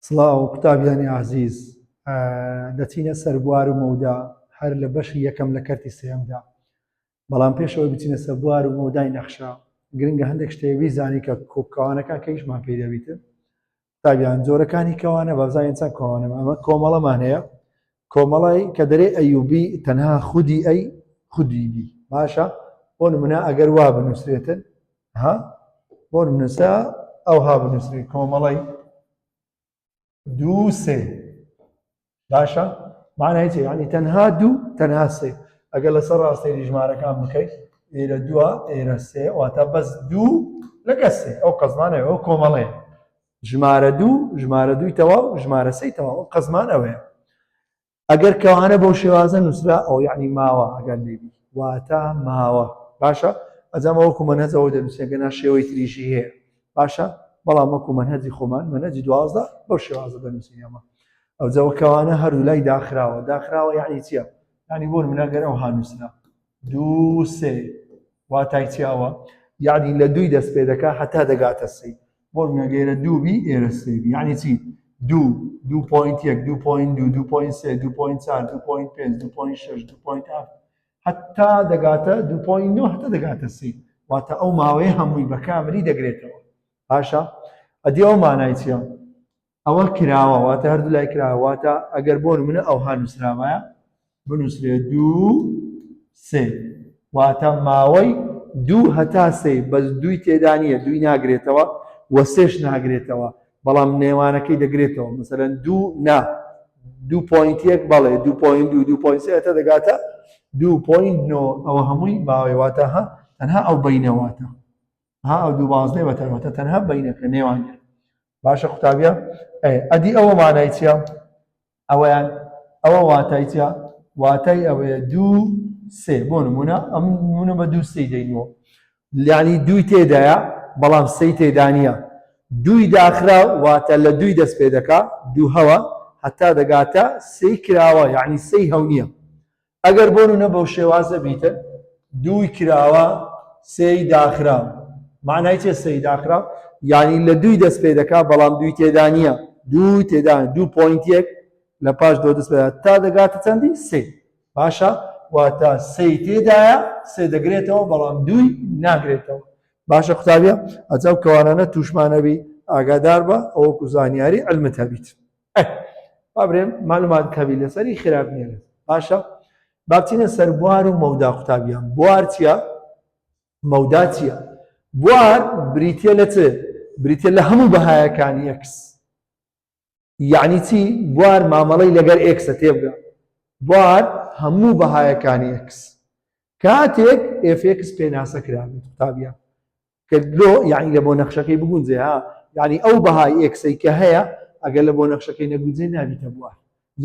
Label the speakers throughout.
Speaker 1: سڵاو قوتابیانی ئازیز دەچینە سەر بوار و مەودا هەر لە بەشی یەکەم لە کەرتی سێیەمدا بەڵام پێشەوەی بچینە سەر بوار و مەودای نەخشە گرنگە هەندێک شتێ بیزانی کە کۆکەوانەکان کە ئیشمان پێی دەبیتن قوتابیان جۆرەکانی کەوانە بەزانین چەند کەوانە ئەمە کۆمەڵەمان هەیە کۆمەڵی کە دەرێ ئەیوبی تەنها خودی ئەی خودی بی باشە بۆ نمونە ئەگەر وا بنووسرێتن ها بۆ نمونە ئەوها بنووسرێت کۆمەڵی دوو سێ باشە معنای چی یعنی تەنها دوو تەنها سێ ئەگەر لەسەر ڕاستەیری ژمارەکان بکەیت ئێرە دووە ئێرە سێ واتە بەس دوو لەگە سێ ئەو قەزمانەوە ئەو کۆمەڵەیە ژمارە دوو ژمارە دووی تەواو ژمارە سێی تەواو ئەو قەزمان ئەوەیە ئەگەر کەوانە بەو شێوازە نووسرا ئەو یعنی ماوە ئەگەر لێبی واتە ماوە باشە ئەجام وەکو مەنهەجەوە دەنووسێ گەنا شێوەی تریشی هەیە باشە بەڵام وەکو مەنهەجی خۆمان مەنهەجی 12 بەو شێوازە دەنووسین ئەمە ئەوجەوە کەوانە هەردوو لای داخراوە داخراوە یعنی چییە یعنی بۆ منە گەر ئەو هانووسرا دوو سێ واتای چیاوە یعنی لە دووی دەست پێ دەکا هەتا دەگاتە سێ بۆ منە ئێرە دوو بی ئێرە سێ بی یعنی چی دوو دوو point یەک دوو point دوو دوو point سێ دوو point چوار دوو point پێنج دوو point شەش دوو point هەفت هەتا دەگاتە دوو point نۆ هەتا دەگاتە سێ واتە ئەو ماوەیە هەمووی بە کاملی دەگرێتەوە باشە ئەدی ئەو مانای چییە ئەوە کراوە واتە هەردوو لای کراوە واتە ئەگەر بۆ نمونە ئەوها نووسراوایە بنووسرێ دوو سێ واتە ماوەی دوو هەتا سێ بەس دووی تێدا نییە دووی ناگرێتەوە و سێش ناگرێتەوە بەڵام نێوانەکەی دەگرێتەوە مەسەلەن دوو نا دوو point یەک بەڵێ دوو point دوو دوو point سێ هەتا دەگاتە دوو point نۆ ئەوە هەمووی ماوەی واتە ها تەنها ئەو بینەواتە ها ئەو دوو بازنەی بەتەنواتە تەنها بینەکە نێوانیان باشە قوتابیە ئەدی ئەوە مانای چییە ئەوەیان ئەوە واتای چیە واتای ئەوەیە دوو سێ بۆ نمونە ئەم نمونە بە دوو سێ دەینەوە یعنی دووی تێدایە بەڵام سێی تێدا نییە دووی داخرا واتە لە دووی دەست پێ دەکا دوو هەوە هەتا دەگاتە سێی کراوە یعنی سێی هەو نییە ئەگەر بۆ نونە بەو شێوازە بیتن دووی کراوە سێی داخراو معنای چێ سێی داخراو یعنی لە دووی دەست پێ دەکا بەڵام دووی تێدا نییە دوو تێدا دوو point یەک لە پاش دۆ دەست پێ تا دەگاتە چەندی سێ باشە واتە سێی تێدایە سێ دەگرێتەوە بەڵام دووی ناگرێتەوە باشە قوتابیە ئەجا و کەوانانە تووشمانەبی ئاگادار بە ئەوەکو زانیاری علمت هەبیت با برێم معلومات کەبی لەسەری خراپ نییە باشە با بچینە سەر بوار و مەودا قوتابیان بوار چییە مەودا چییە بوار بریتە لە چ بریتە لە هەموو بەهایەکانی x یعنی چی بوار مامەڵەی لەگەر x ە تێبگە بوار هەموو بەهایەکانی x کاتێک f x پێناسە کرابێت قوتابیان کە لۆ یعنی لە بۆ نەخشەکەی بگونجێ ها یعنی ئەو بەهای x ەی کە هەیە ئەگەر لە بۆ نەخشەکەی نەگونجێ نابیتە بوار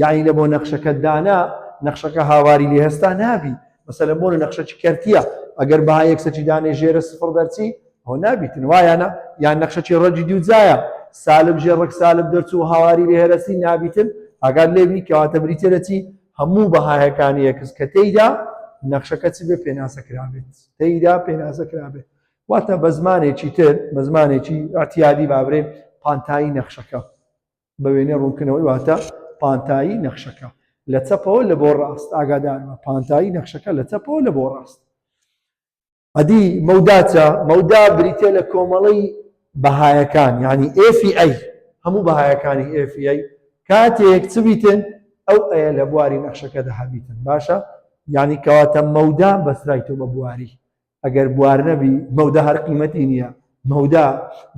Speaker 1: یعنی لە بۆ نەخشەکە دانا نەخشەکە هاواری لێ هەستا نابی مەسەلە بۆ نەخشەکی کەرتیە ئەگەر بەهای x ەکی دانێ ژێرە سفر دەرچی ئەو نابیتن وایانە یان نەخشەکی ڕەگی دووجایە سالب ژێر ڕەگ سالب دەرچوو هاواری لێ هەرەسی نابیتن ئاگات لێبی کەواتە بریتە لە چی هەموو بەهایەکانی x کە تێیدا نەخشەکە چ بێ پێناسە کرابێت تێیدا پێناسە کرابێت واتە بە زمانێکی تر بە زمانێکی ئەعتیادی بابرێ پانتایی نەخشەکە بە وێنەی ڕوونکردنەوەی واتە پانتایی نەخشەکە لە چەپەوە لە بۆ ڕاست ئاگادارمە پانتایی نەخشەکە لە چەپەوە لە بۆ ڕاست ئەدی مەودا چە؟ مەودا بریتیە لە کۆمەڵەی بەهایەکان یعنی f ی a هەموو بەهایەکانی f ی a کاتێک چ بیتن ئەو a یە لە بواری نەخشەکەدا هەبیتن باشە یعنی کەواتە مەودا بەسرایتۆ بە بواری ئەگەر بوار نەبی مەودا هەر قیمەتی نییە مەودا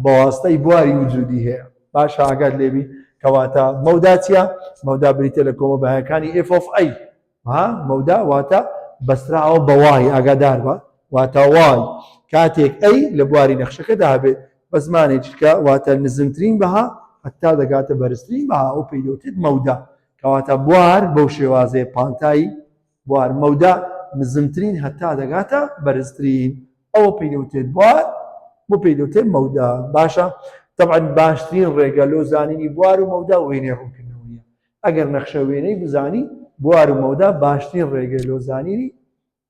Speaker 1: بەواستەی بواری وجودی هەیە باشە ئاگات لێبی کەواتە مەودا چییە مەودا بریتە لە کۆمە بەهایەکانی f of a ها مەودا واتە بەستراوە بە y ئاگادار بە واتە y کاتێک a لە بواری نەخشەکەدا هەبێت بە زمانێکی کە واتە نزمترین بەها هەتا دەگاتە بەرزترین بەها ئەو پێی دەوترێت مەودا کەواتە بوار بەو شێوازەیە پانتایی بوار مەودا نزمترین هەتا دەگاتە بەرزترین ئەوە پێی دەوترێت بوار بۆ پێی دەوترێت مەودا باشە طبعا باشترین ڕێگە لۆ زانینی بوار و مەودا وێنەی ڕوونکردنەوەیە ئەگەر نەخشە وێنەی بزانی بوار و مەودا باشترین ڕێگەی لۆ زانینی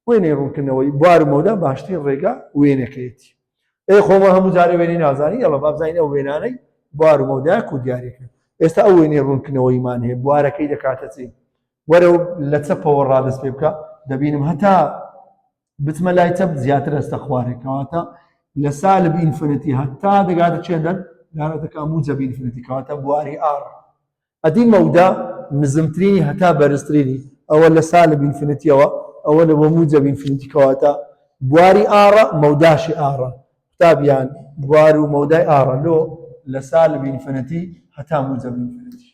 Speaker 1: وێنەی ڕوونکردنەوەی بوار و مەودا باشترین ڕێگا وێنەکەیەتی ئێ خۆمە هەموو جارێ وێنەی نازانی ئەڵە با بزانین ئەو وێنانەی بوار و مەودا کو دیاریەکەن. ئێستا ئەو وێنەی ڕوونکردنەوەیمان هەیە بوارەکەی دەکاتە چی؟ وەرە لە چەپەوە ڕادەست پێ بکە دەبینم هەتا بچمە لای چەپ زیاتر ئەستە خوارێ کەواتە لە سالب infinity هەتا دەگاتە چێندەر دانەتەکە موجەب infinity کەواتە بواری R ئەدی مەودا نزمترینی هەتا بەرزترینی ئەوە لە سالب infinity یەوە ئەوە لە بۆ موجەب infinity کەواتە بواری R ە مەوداشی R ە قوتابیان بوار و مەودای R ە لۆ لە سالب infinity هەتا موجەب infinity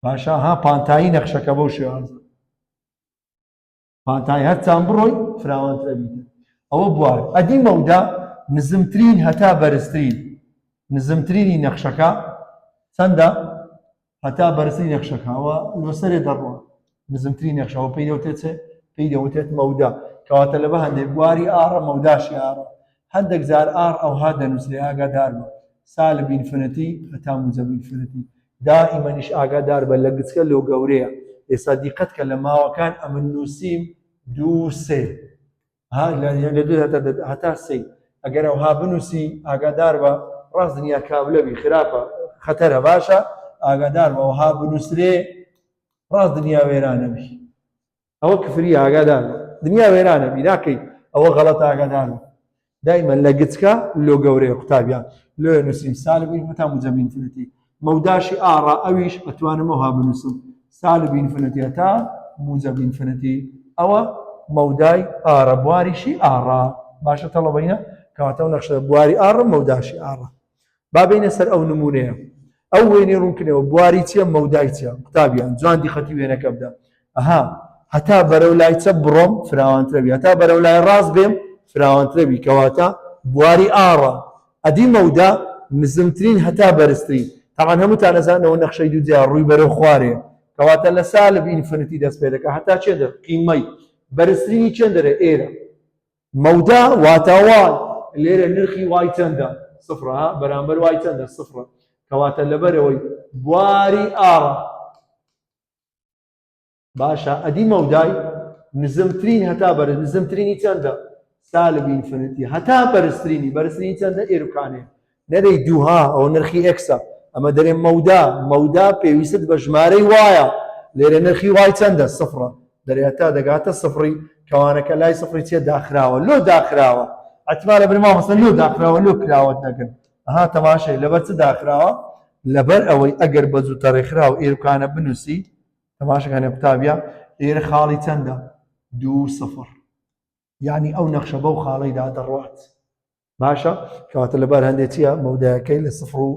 Speaker 1: باشە ها پانتایی نەخشەکە بەو شێوازە پانتایی هەرچان بڕۆی فراوانترە بیتن ئەوە بوار ئەدی مەودا نزمترین هەتا بەرزترین نزمترینی نەخشەکە چەندە هەتا بەرزترین نەخشەکە ئەوە لۆسەرێ دەڕوە نزمترین نەخشەوە پێی دەوتێت چێ پێی دەوتێت مەودا کەواتە لە بە هەندێک بواری R ە مەوداشی R ە هەندێک جار R ئەوها دەنووسرێ ئاگادار بە سالب infinity هەتا موجەب infinity دائیمەنیش ئاگادار بە لە گچکە لۆ گەورەیە ئێستا دیقەت کە لە ماوەکان ئەمن نووسیم دوو سێ ها لە دوو هەتا هەتا سێ ئەگەر ئەوها بنووسی ئاگادار بە ڕاست دنیا کابلەبی خراپە خەتەرە باشە ئاگادار بە ئەوها بنووسرێ ڕاست دنیا وێرانە بی ئەوە کفری ئاگادار دنیا وێرانە بی ناکەی ئەوە غەڵەت ئاگادار دایمە لە گچکە لۆ گەورەیە قوتابیان لۆ نووسیم سالب هەتا موجەب infinity مەوداشی R ە ئەویش ئەتوانم ئەوها بنووسم سالب infinity هەتا موجەب infinity ئەوە مەودای R ە بواریشی R ە باشە تەڵەبەینە کەواتە و نەخشە بواری R ە مەوداشی R ە با بینە سەر ئەو نمونەیە ئەو وێنەی ڕوونکردنەوە بواری چییە مەودای چییە قوتابیان جوان دیقەتی وێنەکە بدە ئەها هەتا بەرەو لای چەپ بڕۆم فراوانترەبی هەتا بەرەو لای ڕاست بێم فراوانترەبی کەواتە بواری R ە ئەدی مەودا نزمترین هەتا بەرزترین تاوان هەمووتان ئەزانەوە نەخشەی دوو جیا ڕووی بەرەو خوارێ کەواتە لە سالب infinity دەست پێ دەکات هەتا چێ دەر قیمەی بەرزترینی چێن دەرێ ئێرە مەودا واتە Y لێرە نرخی Y چەندە سفرە بەرامبەر Y چەندە سفرە کەواتە لەبەرەوەی بواری R ە باشە ئەدی مەودای نزمترین هەتا بەرز نزمترینی چەندە سالب infinity هەتا بەرزترینی بەرزترینی چەندە ئێروکانێ نەرەی دووها ئەو نرخی X ە ئەمە دەرێ مەودا مەودا پێویستت بە ژمارەی Y ە لێرە نرخی Y چەندە سفرە دەرێ هەتا دەگاتە سفری کەوانەکە لای سفری چیە داخراوە لۆ داخراوە ئەتمالە بن مامۆستا لۆ داخراوە لۆ کراوەت نەکرد ئەها تەماشای لەبەر چ داخراوە لەبەر ئەوەی ئەگەر بە جووتە ڕێکخراو ئێرکانە بنووسی تەماشەکانی قوتابیە ئێرە خاڵی چەندە دوو سفر یعنی ئەو نەخشە بەو خاڵیدا دەڕوات باشە کەواتە لەبەر هەندێک چییە مەودایەکەی لە سفر و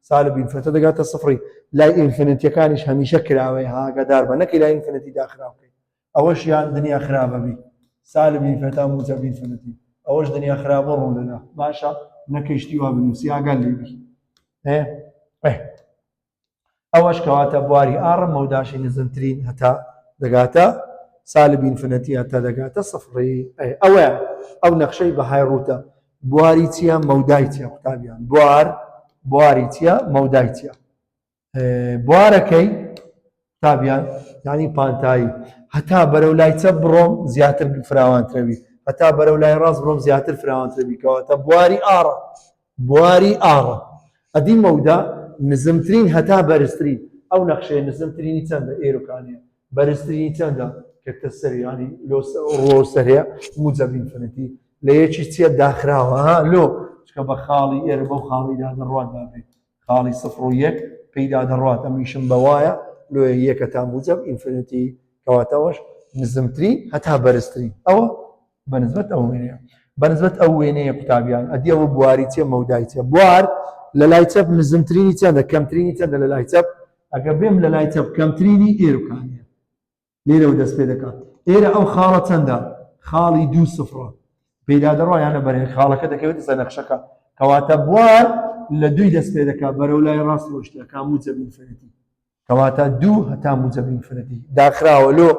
Speaker 1: سالب infinity دەگاتە سفری لای infinity یەکانیش هەمیشە کراوەی ئاگادار بە نەکەی لای infinity داخراو بکەیت ئەوەشیان دنیا خراپە بی سالب infinity موجب infinity ئەوەش دنیا خراپە ڕوو دەدا باشە نەکەی شتی وا بنووسی ئاگا لێبی ئێ ئێ ئەوەش کەواتە بواری R ە مەوداشی نزمترین هەتا دەگاتە سالب infinity هەتا دەگاتە سفری ئەوەیە ئەو نەخشەی بەهای ڕووتە بواری چییە مەودای چییە قوتابیان بوار بواری چییە مەودای چییە بوارەکەی قوتابیان یعنی پانتایی هەتا بەرەو لای چەپ بڕۆم زیاتر فراوانترەوی هەتا بەرەو لای ڕاست بڕۆم زیاتر فراوانترەبی کەواتە بواری R ە بواری R ە. ئەدی مەودا نزمترین هەتا بەرزترین ئەو نەخشەیە نزمترینی چەندە ئێرۆکانەیە بەرزترینی چەندە کە سەر ینی لۆ ڕۆ سەرەیە موجەب infinity لە یەکی چیە داخراوە ها لۆ چکە بە خاڵی ئێرە بەو خاڵیدا دەڕوات بابێ خاڵی سفر و یەک پێیدا دەڕوات ئەمیشم بەوایە لۆیە یەکە تا موجەب infinity کەواتەوەش نزمترین هەتا بەرزترین ئەوە بەنسبەت ئەو وێنەیە بەنسبەت ئەو وێنەیە قوتابیان ئەدی ئەوە بواری چیە مەودای چیە بوار لە لای چەپ نزمترینی چەندە کەمترینی چەندە لە لای چەپ ئەگە بێم لە لای چەپ کەمترینی ئێرکانیە لێرەوە دەست پێ دەکات ئێرە ئەو خاڵە چەندە خاڵی دوو سفرە پێدا دەڕوا یانە بەرێ خاڵەکە دەکەوێتە سەر نەخشەکە کەواتە بوار لە دووی دەست پێ دەکات بەرەو لای ڕاست ڕۆشتەکە موجەب infinity کەواتە دوو هەتا موجەب infinity داخراوە لۆ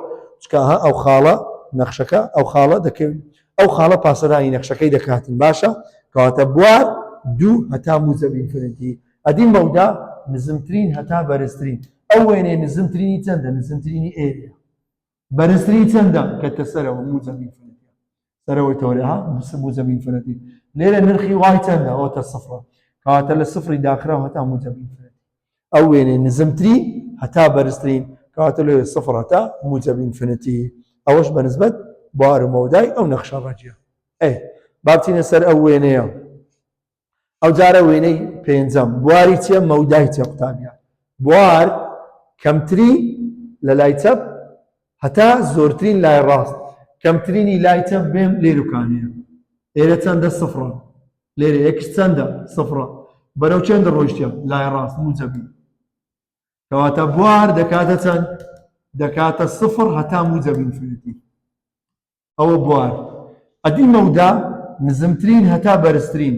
Speaker 1: چکە ها ئەو خاڵە نەخشەکە ئەو خاڵە دەکەوی ئەو خاڵە پاسەدانی نەخشەکەی دەکاتن باشە کەواتە بوار دوو هەتا موجەب infinity ئەدی مەودا نزمترین هەتا بەرزترین ئەو وێنەیە نزمترینی چەندە نزمترینی ئێرەیە بەرزترین چەندە کەتە سەرەوە موجەب infinity سەرەوەی تەوەرە ها موجەب infinity لێرە نرخی Y چەندە ئەوتە سفرە کەواتە لە سفری داخراوە هەتا موجەب infinity. ئەو وێنەی نزمترین هەتا بەرزترین کەواتە لۆیە سفر هەتا موجەب infinity ئەوەش بە نسبەت بوار و مەودای ئەو نەخشە ڕەگیە. ئەی با بچینە سەر ئەو وێنەیە. ئەو جارە وێنەی پێنجەم بواری چیە مەودای چیە قوتابیان؟ بوار کەمترین لە لای چەپ هەتا زۆرترین لای ڕاست. کەمترینی لای چەپ بێم لێروکانەیە. ئێرە چەندە؟ سفرە. لێرە x چەندە؟ سفرە. بەرەو چەندە ڕۆیشتە؟ لای ڕاست موجەبی. کەواتە بوار دەکاتە چەند؟ دەکاتە سفر هەتا موجەب infinity. ئەوە بوار. ئەدی مەودا نزمترین هەتا بەرزترین.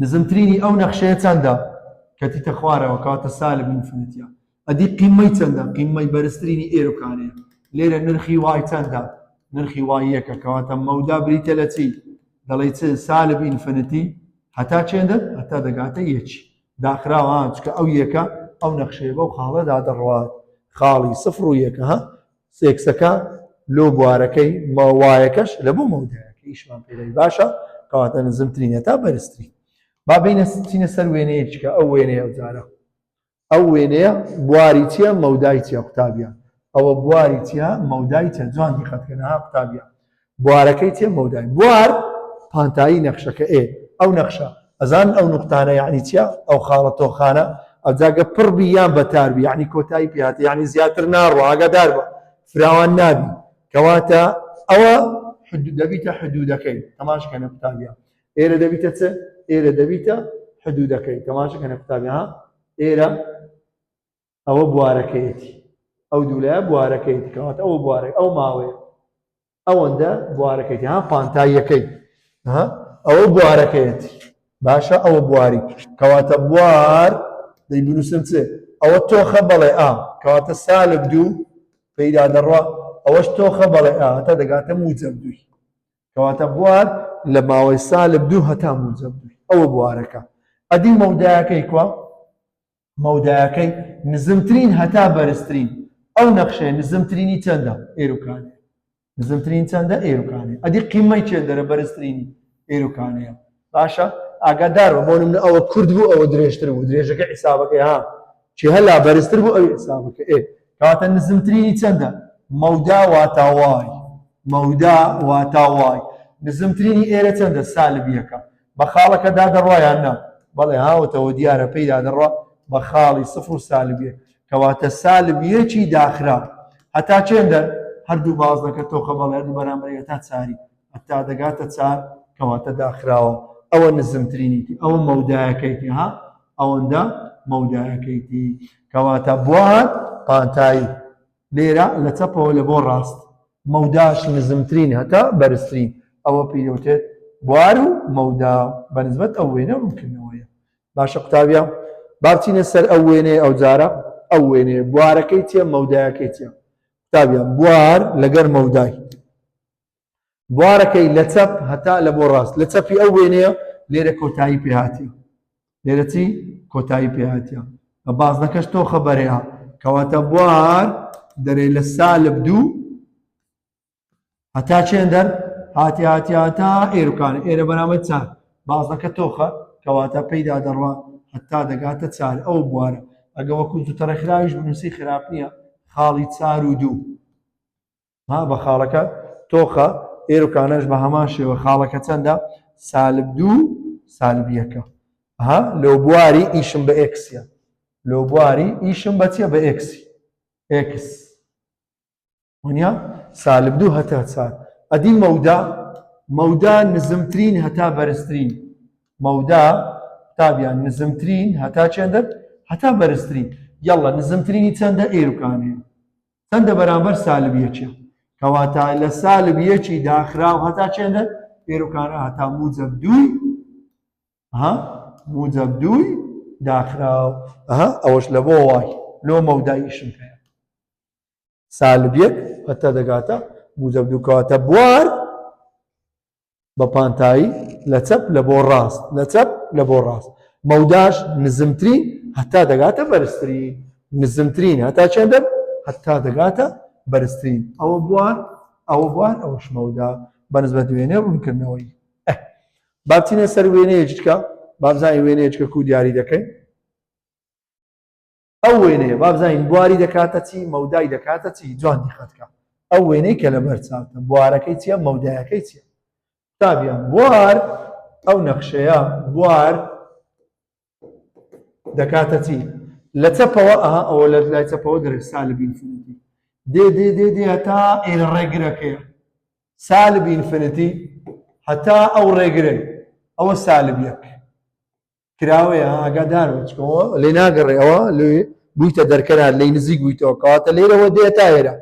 Speaker 1: نزمترینی ئەو نەخشەیە چەندە؟ کەتیتە خوارەوە کەواتە سالب infinity ە. ئەدی قیمەی چەندە؟ قیمەی بەرزترینی ئێروکانەیە. لێرە نرخی y چەندە؟ نرخی y یەکە. کەواتە مەودا بریتە لە چی؟ دەڵێی چ؟ سالب infinity هەتا چێندە؟ هەتا دەگاتە یەکی. داخراوە ها، چونکە ئەو یەکە ئەو نەخشەیە بەو خاڵەدا دەڕوات. خاڵی سفر و یەکە ها. سێکسەکە لۆ بوارەکەی وایەکەش لە بۆ مەودایەکە ئیشمان پێدەی باشە کەواتە نزمترین هەتا بەرزترین. با بینە چینە سەر وێنەیەکە ئەو وێنەیە ئەو جارە ئەو وێنەیە بواری چییە مەودای چییە قوتابیان ئەوە بواری چییە مەودای چیە جوان دیقەت کەن ها قوتابیان بوارەکەی چیە مەودای بوار پانتایی نەخشەکە ئێ ئەو نەخشە ئەزان ئەو نوقتانە یعنی چیە ئەو خاڵە تۆخانە ئەجاگە پڕ بی یان بەتار بی یعنی کۆتایی پێهات یعنی زیاتر ناڕۆ ئاگادار بە فراوان نابی کەواتە ئەوە حدود دەبیتە حدودەکەی تەماشکەنە قوتابیان ئێرە دەبیتە چ ئێرە دەبیتە حدودەکەی تەماشکەنە قوتابیان ها ئێرە ئەوە بوارەکەیەتی ئەو دوولایە بوارەکەیەتی کەواتە ئەوە بوارە ئەو ماوەیە ئەوەندە بوارەکەیتی ها پانتاییەکەی ها ئەوە بوارەکەیەتی باشە ئەوە بواری کەواتە بوار دەی بنووسم چ ئەوە تۆخە بەڵێ ئا کەواتە سالب دوو پێیدا دەڕوا ئەوەش تۆخە بەڵێ ئا هەتا دەگاتە موجەب دووی کەواتە بوار لە ماوەی سالب دوو هەتا موجەب دووی ئەوە بوارەکە ئەدی مەودایەکەی کوا مەودایەکەی نزمترین هەتا بەرزترین ئەو نەخشەیە نزمترینی چەندە؟ ئێروکانەیە. نزمترین چەندە؟ ئێروکانەیە. ئەدی قیمەی چێندەرە بەرزترینی ئێروکانەیە. باشە ئاگادار بە بۆ نمونە ئەوە کورت بوو ئەوە درێژتر بوو درێژەکە حیسابەکەی ها چی هەلا بەرزتر بوو ئەوی حیسابەکە ئێ کەواتە نزمترینی چەندە؟ مەودا واتا y مەودا واتا y نزمترینی ئێرە چەندە؟ سالب یەکە بە خاڵەکەدا دەڕوا یان نا؟ بەڵێ هاوتەوە دیارە پێیدا دەڕوا بە خاڵی سفر و سالب یەک کەواتە سالب یەکی داخرا هەتا چێندە هەردوو بازنەکە تۆخە بەڵێ هەردوو بەرامبەری هەتا چاری هەتا دەگاتە چار کەواتە داخراوە ئەوە نزمترینیتی ئەوە مەودایەکەیتی ها ئەوەندە مەودایەکەیتی کەواتە بوار پانتایی لێرە لە چەپەوە لە بۆ ڕاست مەوداش نزمترین هەتا بەرزترین ئەوە پێی دەوترێت بوار و مەودا بە نسبەت ئەو وێنە ڕوونکردنەوەیە. باشە قوتابیان با بچینە سەر ئەو وێنەیە ئەو جارە ئەو وێنەیە بوارەکەی چییە مەودایەکەی چییە قوتابیان بوار لەگەر مەودای بوارەکەی لە چەپ هەتا لە بۆ ڕاست لە چەپی ئەو وێنەیە لێرە کۆتایی پێهاتیە لێرە چی کۆتایی پێهاتیە بە بازنەکەش تۆخە بەرەیە کەواتە بوار دەرێ لە سالب دوو هەتا چێندەر هاتی هاتی هەتا ئێرکان ئێرە بەرامبەر چار بازنەکە تۆخە کەواتە پێیدا دەڕوا هەتا دەگاتە چار ئەو بوارە ئەگە وەکو جوتە ڕێکخراویش بنووسی خراپ نییە خاڵی چار و دوو ها بە خاڵەکە تۆخە ئێرکانەش بە هەمان شێوە خاڵەکە چەندە سالب دوو سالب یەکە ها لۆ بواری ئیشم بە x ە لۆ بواری ئیشم بە چیە بە x ی x وەنیا سالب دوو هەتا چار ئەدی مەودا مەودا نزمترین هەتا بەرزترین مەودا قوتابیان نزمترین هەتا چێندە هەتا بەرزترین یاڵا نزمترینی چەندە ئێرکانەیە چەندە بەرامبەر سالب یەکە کەواتە لە سالب یەکی داخراو هەتا چێندە ئێرکانە هەتا موجب دووی ها موجب دووی داخراو ئەها ئەوەش لە بۆ y لۆ مەودای ئیشم هەیە سالب یەک هەتا دەگاتە موجب دوو کەواتە بوار بە پانتایی لە چەپ لە بۆ ڕاست لە چەپ لە بۆ ڕاست مەوداش نزمترین هەتا دەگاتە بەرزترین نزمترین هەتا چێندە هەتا دەگاتە بەرزترین ئەوە بوار ئەوە بوار ئەوەش مەودا بە نسبەت وێنەی ڕوونکردنەوەی با بچینە سەر وێنەیەکە با بزانین وێنەیەکە کو دیاری دەکەین. ئەو وێنەیە با بزانین بواری دەکاتە چی مەودای دەکاتە چی جوان دیقەت کە ئەو وێنەی کە لەبەر چاوتە بوارەکەی چییە مەودایەکەی چییە قوتابیان بوار ئەو نەخشەیە بوار دەکاتە چی لە چەپەوە ئەها ئەوە لە لای چەپەوە دەرێت سالب infinity دێ دێ دێ دێ هەتا ئێرە ڕێگرەکەیە سالب infinity هەتا ئەو ڕێگرەی ئەوە سالب یەک کراوەیە ئاگادار بە چکەوە لێ ناگەڕێ ئەوە لێ بوویتە دەرکەرار لێی نزیک بوویتەوە کەواتە لێرەوە دێ تا ئێرە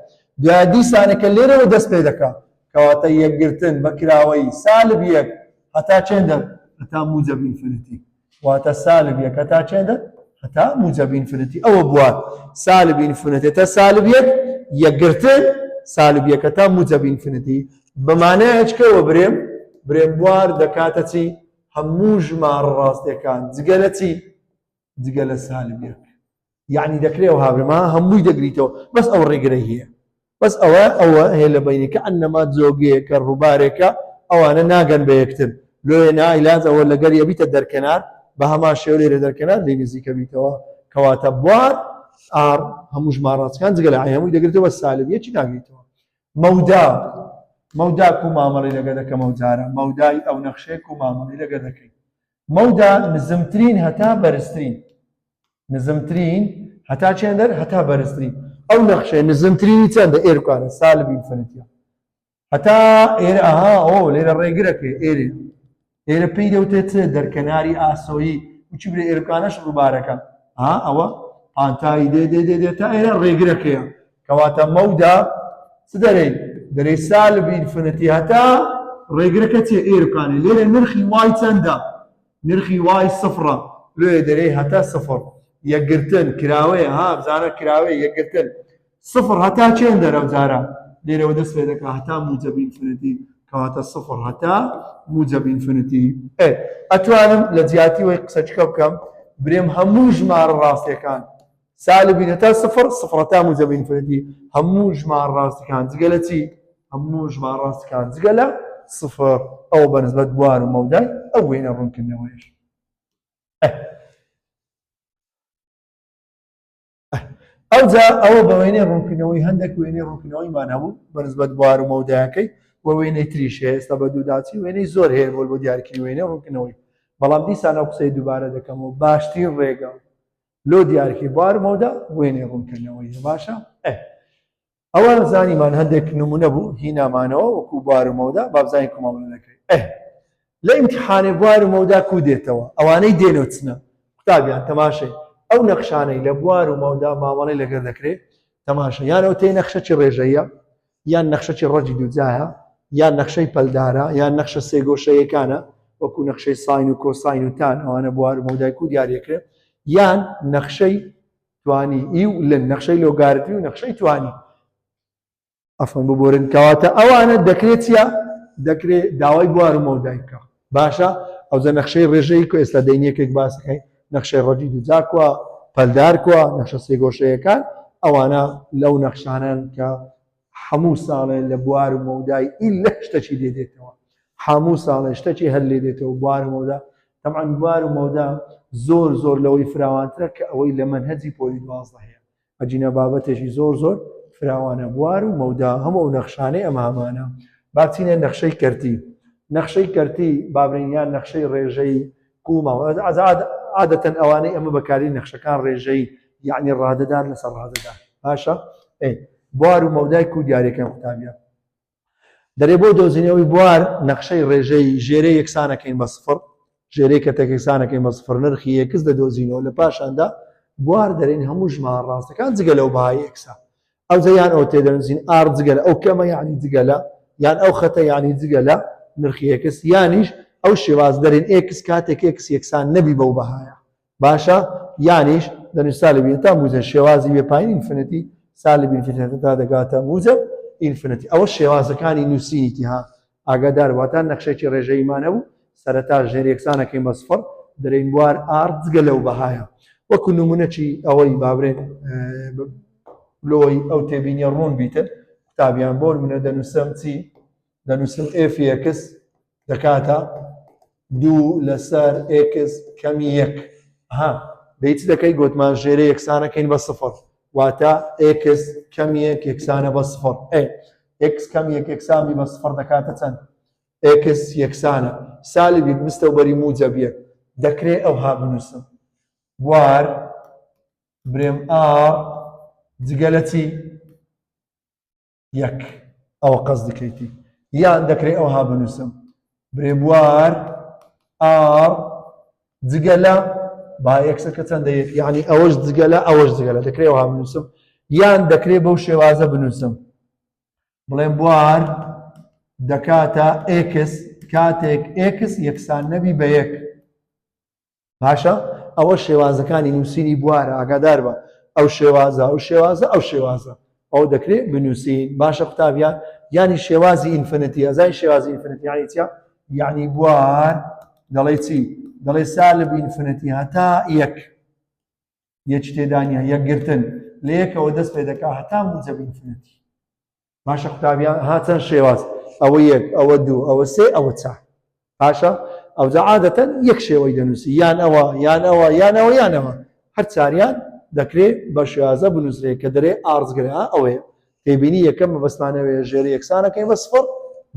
Speaker 1: دوای دیسانەکە لێرەوە دەست پێ دەکا کەواتە یەکگرتن بە کراوەی سالب یەک هەتا چێندە هەتا موجەب infinity واتە سالب یەک هەتا چێندە هەتا موجەب infinity ئەوە بوار سالب infinity تا سالب یەک یەکگرتن سالب یەک هەتا موجەب infinity بەمانایەکەوە برێم برێم بوار دەکاتە چی هەموو ژمارە ڕاستەکان جگە لە چی؟ جگە لە سالب یەک. یعنی دەکرێ ئەو هاورێما هەمووی دەگریتەوە بەس ئەو ڕێگرەی هەیە بەس ئەوە ئەوە هەیە لە بینی کە ئەنەما جۆگەیەکە ڕووبارێکە ئەوانە ناگەن بە یەکتر لۆیە نایلاج ئەوە لەگەر یەبیتە دەرکەنار بە هەمان شێوە لێرە دەرکەنار لێ نزیکە بیتەوە کەواتە بوار R هەموو ژمارە ڕاستەکان جگە لە عین هەمووی دەگرێتەوە سالب یەکی ناگریتەوە مەودا مەودا کو مامەڵەی لەگە دەکەم ئەو جارە مەودای ئەو نەخشەیە کو مامەڵەی لەگە دەکەین مەودا نزمترین هەتا بەرزترین نزمترین هەتا چێندەر هەتا بەرزترین ئەو نەخشەیە نزمترینی چەندە ئێرکانە سالب infinity ە هەتا ئێرە ئەها ئەو لێرە ڕێگرەکەی ئێرێ ئێرە پێی دەوتێت چ دەرکەناری ئاسۆیی وچی برێ ئێرکانەش ڕووبارەکە ها ئەوە پانتایی دێ دێ دێ دێ تا ئێرە ڕێگرەکەیە کەواتە مەودا چ دەرێی دەرێی سالب infinity هەتا ڕێگرەکە چیە ئێرکانێ لێرە نرخی y چەندە نرخی y سفرە لێ دەرێی هەتا سفر یەکگرتن کراوەیە ها بزانە کراوەیە یەکگرتن سفر هەتا چێن دەرەو جارە لێرەوە دەست پێ دەکا هەتا موجەب infinity کەواتە سفر هەتا موجەب infinity ئێ ئەتوانم لە جیاتی وەی قسەچکە بکەم برێم هەموو ژمارە ڕاستیەکان سالبین هەتا سفر سفر هەتا موجەب infinity هەموو ژمارە ڕاستەکان جگە لە چی هەموو ژمارە ڕاستەکان جگە لە سفر ئەو بەنسبەت بوار و مەودای ئەو وێنە ڕوونکردنەوەیش ئەوجا ئەوە بە وێنەی ڕوونکردنەوەی هەندێک وێنەی ڕوونکردنەوەیمان هەبوو بەنسبەت بوار و مەودایەکەی و وێنەی تریش هەیە ئێستا بە دووداچی وێنەی زۆر هەیە بۆ بۆ دیارکردنی وێنەی ڕوونکردنەوەی بەڵام دیسان ئەو قسەی دووبارە دەکەمەوە باشترین ڕێگە لۆ دیارکی بوار و مەودا وێنەی ڕوونکردنەوەی باشە ئێ ئەوە زانیمان هەندێک نمونە بوو هینامانەوە وەکو بوار و مەودا با بزانین کو مامەڵە دەکرێت ئێ لە ئیمتحانێ بوار و مەودا کو دێتەوە ئەوانەی دێنەوە چنە قوتابیان تەماشەی ئەو نەخشانەی لە بوار و مەودا مامەڵەی لەگەر دەکرێت تەماشە یان ئەو تێ نەخشەکی ڕێژەیە یان نەخشەکی ڕەجی دووجایە یان نەخشەی پەلدارە یان نەخشە سێگۆشەیەکانە وەکو نەخشەی sine و cosine و tan ئەوانە بوار و مەودای کو دیاریەکرێت یان نەخشەی توانی ئی و ln نەخشەی لۆگارتمی و نەخشەی توانی ئەفەن ببورن کەواتە ئەوانە دەکرێت چیە دەکرێت داوای بوار و مەودای بکە باشە ئەوجە نەخشەی ڕێژەی کۆ ئێستا دەینیەکێک باسەکەی نەخشەی ڕەجی دووجا کوا پەلدار کوا نەخشە سێگۆشەیەکان ئەوانە لەو نەخشانەن کە هەموو ساڵێ لە بوار و مەودای ئیلە شتەکی لێ دێتەوە هەموو ساڵێ شتەکی هەر لێ دێتەوە بوار و مەودا تەبعەن بوار و مەودا زۆر زۆر لەوەی فراوانترە کە ئەوەی لە مەنهەجی پۆلی 12 هەیە ئەجینا بابەتێکی زۆر زۆر فراوانە بوار و مەودا هەموو ئەو نەخشانەی ئەمە هەمانە با بچینە نەخشەی کەرتی نەخشەی کەرتی بابرین یان نەخشەی ڕێژەی کومە عادەتەن ئەوانەی ئەمە بەکاری نەخشەکان ڕێژەی یعنی ڕادەدار لەسەر ڕادەدار باشە ئەی بوار و مەودای کو دیارەکەن قوتابیان دەرێ بۆ دۆزینەوەی بوار نەخشەی ڕێژەی ژێرەی یەکسانەکەین بە سفر ژێرەی کەتێک یەکسانەکەین بە سفر نرخی x دەدۆزینەوە لە پاشاندا بوار دەرێن هەموو ژمارە ڕاستەکان جگە لەو بەهای x ە ئەوجا یان ئەو تێدەنووسین R جگە لە ئەو کەمە یعنی جگە لە یان ئەو خەتە یعنی جگە لە نرخی x یانیش ئەو شێواز دەرێن x کاتێک x یەکسان نەبی بەو بەهایە باشە یانیش دەنووس سالب تا موجەب شێوازی بێ پایین infinity سالب infinity تا دەگاتە موجەب infinity ئەوە شێوازەکانی نووسینیتی ها ئاگادار واتە نەخشێکی ڕێژەییمان هەبوو سەرەتا ژێر یەکسانەکەین بە سفر دەرێین بوار R جگە لەو بەهایە وەکو نمونەکی ئەوەی بابرێن لۆی ئەو تێبینیە ڕوون بیتن قوتابیان بۆ نمونە دەنووسم چی دەنووسم f x دەکاتە دوو لەسەر x کەمی یەک ها. دەی چ دەکەی گۆتمان ژێرە یەکسانەکەین بە سفر واتە x کەم یەک یەکسانە بە سفر ئێ x کەم یەک یەکسان بی بە سفر دەکاتە چەند؟ x یەکسانە سالب یەک بستەو بەری موجەب یەک دەکرێ ئەوها بنووسم بوار برێم R جگە لە چی؟ یەک ئەوە قەزدکەیتی یان دەکرێ ئەوها بنووسم برێ بوار R جگە لە با x ەکە چەندە یەک یعنی ئەوەش جگە لە ئەوەش جگە لە دەکرێ ئەوها بنووسم یان دەکرێ بەو شێوازە بنووسم بڵێم بوار دەکاتە x کاتێک x یەکسان نەبی بە یەک باشە ئەوە شێوازەکانی نووسینی بوارە ئاگادار بە ئەو شێوازە ئەو شێوازە ئەو شێوازە ئەو دەکرێت بنووسین باشە قوتابیان یانی شێوازی infinity ئەزای شێوازی infinity یعنی چیە یعنی بوار دەڵێ چی دەڵێ سالب infinity هەتا یەک یەک تێدانە یەکگرتن لە یەکەوە دەست پێ دەکا هەتا موجەب infinity باشە قوتابیان ها چەند شێواز ئەوە یەک ئەوە دوو ئەوە سێ ئەوە چار باشە ئەوجا عادەتەن یەک شێوەی دەنووسی یان ئەوە یان ئەوە یان ئەوە یان ئەوە هەر چاریان دەکرێ بە شێوازە بنووسرێ کە دەرێ ئارزگرە ئەوەیە تێبینی یەکەم مەبەستمانەوەیە ژێر یەکسانەکەین بە سفر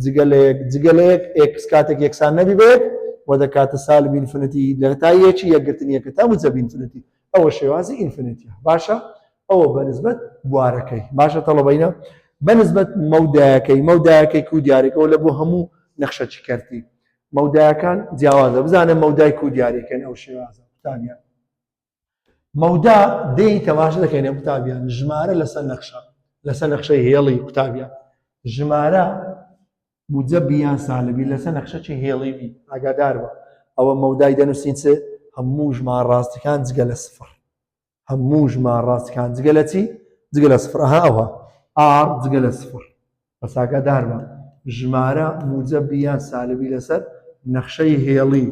Speaker 1: جگە لە یەک جگە لە یەک x کاتێک یەکسان نەبی بە یەک و دەکاتە سالب infinity لە تا یەکی یەکگرتن یەکە تا موجەب infinity ئەوە شێوازی infinity ە باشە ئەوە بەنسبەت بوارەکەی باشە تەڵەبەینە بەنسبەت مەودایەکەی مەودایەکەی کو دیارێکەوە لە بۆ هەموو نەخشەکی کەرتی مەودایەکان جیاوازە بزانە مەودای کو دیارەکەن ئەو شێوازە قوتابیان مەودا دێی تەماشا دەکەین قوتابیان ژمارە لەسەر نەخشە لەسەر نەخشەی هێڵی قوتابیان ژمارە موجەبی یان سالبی لەسەر نەخشەکی هێڵی بی ئاگادار بە ئەوە مەودای دەنووسین چ هەموو ژمارە ڕاستەکان جگە لە سفر هەموو ژمارە ڕاستەکان جگە لە چی جگە لە سفر ئەها ئەوها R جگە لە سفر بەس ئاگادار بە ژمارە موجەبی یان سالبی لەسەر نەخشەی هێڵی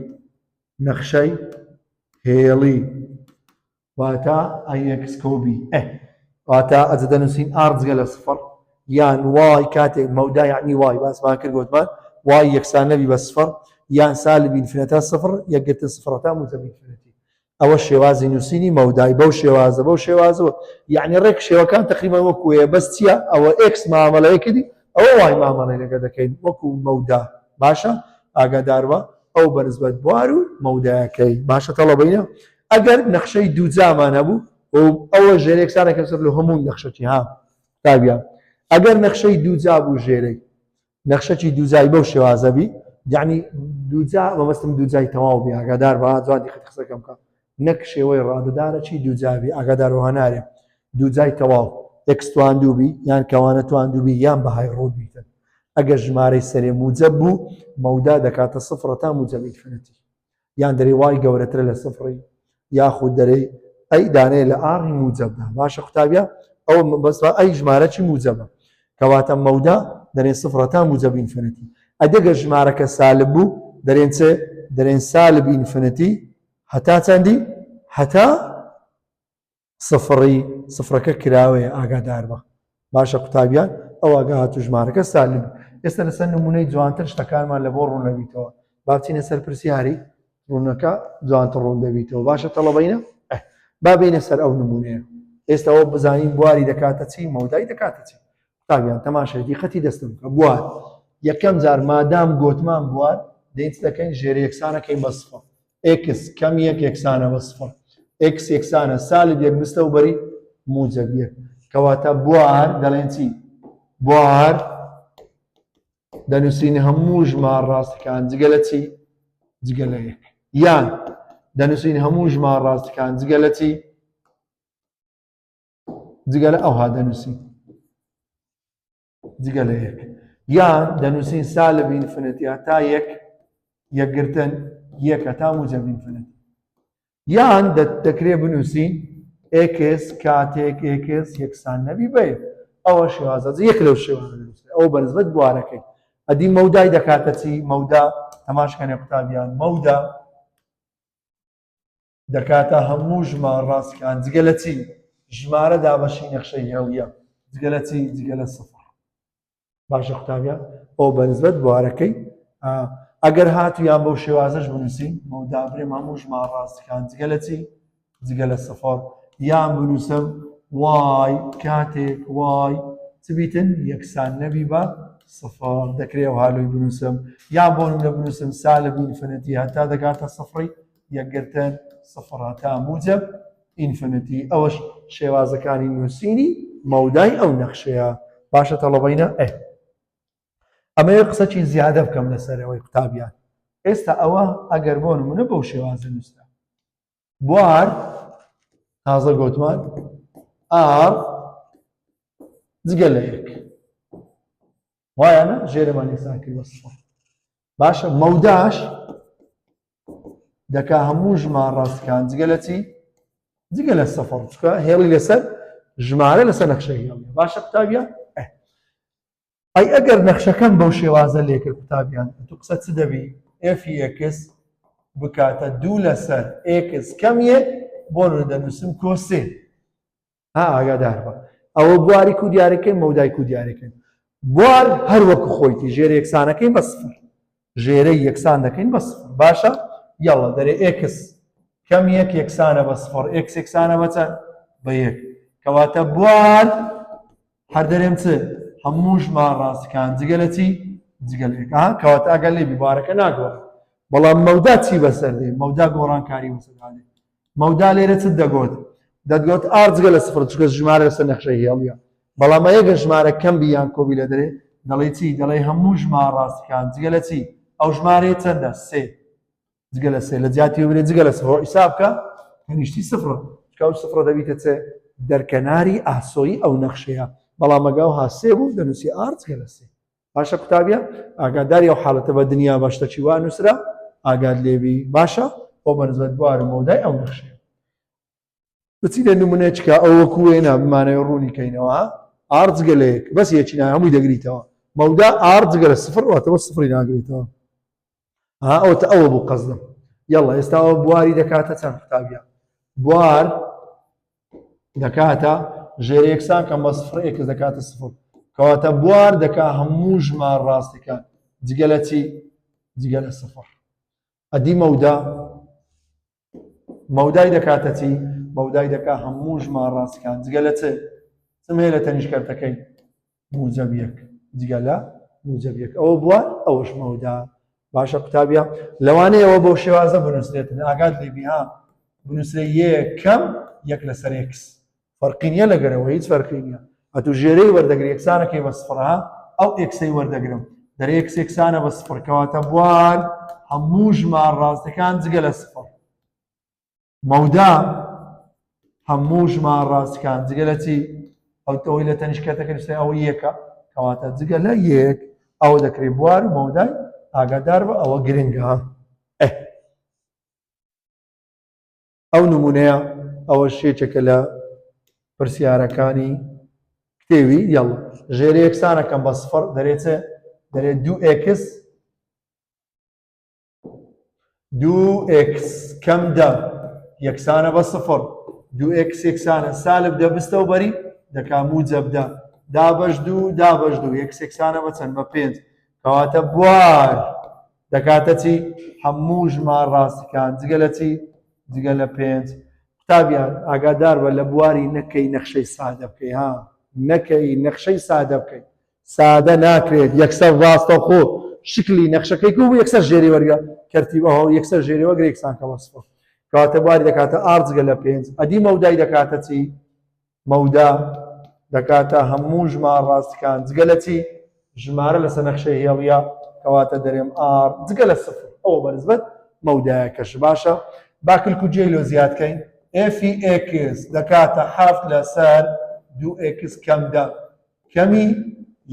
Speaker 1: نەخشەی هێڵی واتە ئەی x کۆبی ئە واتە ئەجە دەنووسین R جگە لە سفر یان y کاتێک مەودا یعنی y باسمان کرد گوتمان y یەکسان نەبی بە سفر یان سالب infinity سفر یەکگرتن سفرەتا موجەب infinity ئەوە شێوازی نووسینی مەودای بەو شێوازە بەو شێوازەوە یعنی ڕێک شێوەکان تقریبا وەکوەیە بەس چییە ئەوە x مامەڵەیە کردی ئەوە y مامەڵەی لەگە دەکەین وەکو مەودا باشە ئاگاداربە ئەو بەنسبەت بوار و مەودایەکەی باشە تەڵەبینە ئەگەر نەخشەی دووجامان هەبوو ئەوە ژێر یەکسانە کە لە هەموو نەخشەکی ها قوتابیان ئەگەر نەخشەی دووجا بوو ژێرەی نەخشەکی دووجای بەو شێوازە بی یعنی دووجا مەبەستم دووجای تەواو بی ئاگادار بە جوان دیقەت قسەکەم بکە نەک شێوەی ڕادەدارە چی دووجا بی ئاگادار وە نارێ دووجای تەواو x تواندوو بی یان کەوانە تواندوو بی یان بەهای ڕووت بیتن ئەگەر ژمارەی سەرێ موجەب بوو مەودا دەکاتە سفرە تا موجەب infinity یان دەرێ y گەورەترە لە سفڕی یاخود دەرێ ئەی دانەیە لە R ی موجەبدا باشە قوتابیە ئەو بەس ئەی ژمارە چی موجەبە کەواتە مەودا دەرێن سفرە تا موجەب infinity ئەدەگە ژمارەکە سالب بوو دەرێن چ دەرێن سالب infinity هەتا چەندی هەتا سفڕی سفرەکە کراوەیە ئاگادار بە باشە قوتابیان ئەو ئاگا هاتوو ژمارەکە سالب ئێستا لەسەر نمونەی جوانتر شتەکانمان لە بۆ ڕوون نەبیتەوە با بچینە سەر پرسیاری ڕوونەکە جوانتر ڕوون دەبیتەوە باشە تەڵەبینە با بینە سەر ئەو نمونەیە ئێستا ئەوە بزانین بواری دەکاتە چی مەودای دەکاتە چی قوتابیان تەماشای دیقەتی دەستم بکە بوار یەکەم جار مادام گۆتمان بوار دێین چ دەکەین ژێرە یەکسانەکەین بە سفر x کەم یەک یەکسانە بە سفر x یەکسانە سالب یەک بستە و بەری موجەب یەک کەواتە بوار دەڵێن چی بوار دەنووسین هەموو ژمار ڕاستەکان جگە لە چی جگە لە یەک یان دەنووسین هەموو ژمار ڕاستەکان جگە لە چی جگە لە ئەوها دەنووسین جگە لە یەک یان دەنووسین سالب infinity هەتا یەک یەکگرتن یەک هەتا موجەب infinity یان دەکرێ بنووسین x کاتێک x یەکسان نەبی بە یەک ئەوە شێوازە یەک لەو شێوازە دەنووسرێ ئەو بەنسبەت بوارەکەی ئەدی مەودای دەکاتە چی مەودا تەماشکەنێ قوتابیان مەودا دەکاتە هەموو ژمارە ڕاستەکان جگە لە چی؟ ژمارە دابەشی نەخشەی هێڵیە جگە لە چی؟ جگە لە سفر. باشە قوتابیان ئەو بەنسبەت بوارەکەی ئەگەر هاتو یان بەو شێوازەش بنووسین مەودا برێم هەموو ژمارە ڕاستەکان جگە لە چی؟ جگە لە سفر یان بنووسم y کاتێک y چ بیتن یەکسان نەبی بە سفر دەکرێ ئەوها لۆی بنووسم یان بۆ نمونە بنووسم سالب infinity هەتا دەگاتە سفری یەکگرتن سفر هەتا موجب infinity ئەوەش شێوازەکانی نووسینی مەودای ئەو نەخشەیە باشە تەڵەبەینە ئێ ئەمەوێ قسەکی زیادە بکەم لەسەر ئەوەی قوتابیان ئێستا ئەوە ئەگەر بۆ نمونە بەو شێوازە نووسرا بوار تازە گوتمان R جگە لە یەک وایانە ژێرەمان یەکسان کرد بە سفر باشە مەوداش دەکا هەموو ژمار ڕاستەکان جگە لە چی جگە لە سفر چکە هێڵی لەسەر ژمارە لەسەر نەخشە هێڵی باشە قوتابیان ئەی ئەگەر نەخشەکەم بەو شێوازە لێکرد قوتابیان ئەتو قسە چ دەبی f x بکاتە دوو لەسەر x کەم یەک بۆ نمونە دەنووسم کۆ سێ ها ئاگادار بە ئەوە بواری کو دیارەکەین مەودای کو دیارەکەین بوار هەر وەکو خۆیتی ژێر یەکسانەکەی بە سفر ژێرەی یەکسان دەکەین بە سفر باشە یاڵا دەرێ x کەم یەک یەکسانە بە سفر x یەکسانە بە چەند بە یەک کەواتە بوار هەر دەرێم چ هەموو ژمار ڕاستەکان جگە لە چی جگە لە یەک ئەها کەواتە ئەگەر لێ بی بارەکە ناگۆڕێ بەڵام مەودا چی بەسەر دێ مەودا گۆڕانکاری بەسەردا دێ مەودا لێرە چت دەگۆت دەتگۆت R جگە لە سفر چونکە ژمارە لەسەر نەخشەی هێڵیە بەڵام ئەگەر ژمارە کەم بی یان کۆبی لە دەرێ دەڵێ چی دەڵێ هەموو ژمار ڕاستەکان جگە لە چی ئەو ژمارەیە چەندە سێ جگە لە سێ لە جیاتی برێ جگە لە سفر حیساب بکە تەنیشتی سفرە چونکە ئەو سفرە دەبیتە چێ دەرکەناری ئاسۆیی ئەو نەخشەیە بەڵام ئەگە ئەوها سێ بوو دەنووسی R جگە لە سێ باشە قوتابیە ئاگاداری ئەو حاڵەتە بە دنیا بە شتەکی وا نووسرا ئاگات لێبی باشە بۆ بەنسبەت بوار و مەودای ئەو نەخشەیە بچینە نمونەیەکە ئەو وەکو وێنە بمانەوە ڕوونی کەینەوە R جگە لە یەک بەس یەکی نا هەمووی دەگریتەوە مەودا R جگە لە سفر واتەوە سفری ناگریتەوە ها ئەوتە ئەوە بوو قەزدم یاڵا ئێستا ئەوە بواری دەکاتە چەند قوتابیان بوار دەکاتە ژێر یەکسان کەم بە سفر x دەکاتە سفر کەواتە بوار دەکا هەموو ژمار ڕاستەکان جگە لە چی جگە لە سفر ئەدی مەودا مەودای دەکاتە چی؟ مەودای دەکا هەموو ژمار ڕاستەکان جگە لە چ؟ چم هەیە لە تەنیشت کەرتەکەی موجەب یەک جگە لە موجەب یەک ئەوە بووە ئەوەش مەودا باشە قوتابیە لەوانەیە ئەوە بەو شێوازە بنووسرێتن ئاگات لێبی ها بنووسرێ یەکەم یەک لەسەر x فەرقی نییە لەگەرەوە هیچ فەرقی نییە ئەتو ژێرەی وەردەگری یەکسانەکەی بە سفرها ئەو x ەی وەردەگرم دەرێ x یەکسانە بە سفر کەواتە بوار هەموو ژمار ڕاستەکان جگە لە سفر مەودا هەموو ژمار ڕاستەکان جگە لە چی ئەو ئەوەی لە تەنیشکەتەکە نووسێ ئەوە یەکە کەواتە جگە لە یەک ئەوە دەکرێت بوار و مەودای ئاگادار بە ئەوە گرنگە ئێ ئەو نمونەیە ئەوەش یەکێکە لە پرسیارەکانی کتێوی یەڵ ژێرە یەکسانەکەم بە سفر دەرێ چ دەرێ دوو x دوو x کەم دە یەکسانە بە سفر دوو x یەکسانە سالب دە بستەوە بەری دەکا موجەب دە دابەش دوو دابەش دوو x یەکسانە بە چەند بە پێنج کەواتە بوار دەکاتە چی؟ هەموو ژمار ڕاستەکان جگە لە چی؟ جگە لە پێنج. قوتابیان ئاگادار بە لە بواری نەکەی نەخشەی سادە بکەی ها نەکەی نەخشەی سادە بکەی سادە ناکرێت یەکسەر ڕاستەوخۆ شکلی نەخشەکەی کو بوو یەکسەر ژێری وەرگە کەرتی بەهۆ یەکسەر ژێری وەگرە یەکسان کە وەسفە کەواتە بواری دەکاتە R جگە لە پێنج ئەدی مەودای دەکاتە چی؟ مەودا دەکاتە هەموو ژمار ڕاستەکان جگە لە چی؟ ژمارە لەسەر نەخشەی هێڵیە کەواتە دەرێم R جگە لە سفر ئەوە بەنسبەت مەودایەکەش باشە با کلک و جێی لۆ زیاد کەین f x دەکاتە حەفت لەسەر دوو x کەم دە کەمی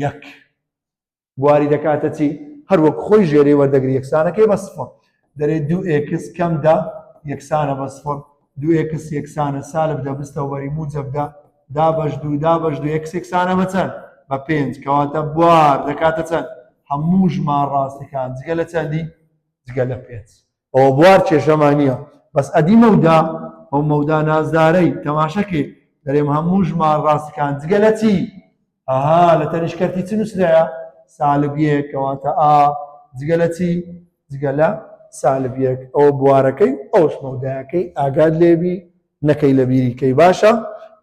Speaker 1: یەک بواری دەکاتە چی؟ هەر وەک خۆی ژێرەی وەردەگری یەکسانەکەی بە سفر دەرێ دوو x کەم دە یەکسانە بە سفر دوو x یەکسانە سالب دە بستەوە بەری موجەب دە دابەش دوو دابەش دوو x یەکسانە بە چەند بە پێنج کەواتە بوار دەکاتە چەند هەموو ژمار ڕاستەکان جگە لە چەندی جگە لە پێنج ئەوە بوار کێشەمان نییە بەس ئەدی مەودا ئەو مەودا نازدارەی تەماشەکەی دەرێم هەموو ژمار ڕاستەکان جگە لە چی ئەها لە تەنیشت کەرتی چ نووسرایە سالب یەک کەواتە ئا جگە لە چی جگە لە سالب یەک ئەوە بوارەکەی ئەوش مەودایەکەی ئاگات لێبی. نەکەی لە بیری کەی باشە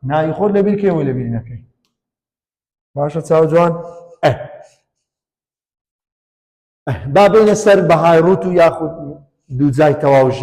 Speaker 1: ناوی خۆت لە بیر کەی ئەوەی لە بیر نەکەی باشە چاو جوان ئە با بینە سەر بەهای ڕوت و یاخود دووجای تەواو ژێ.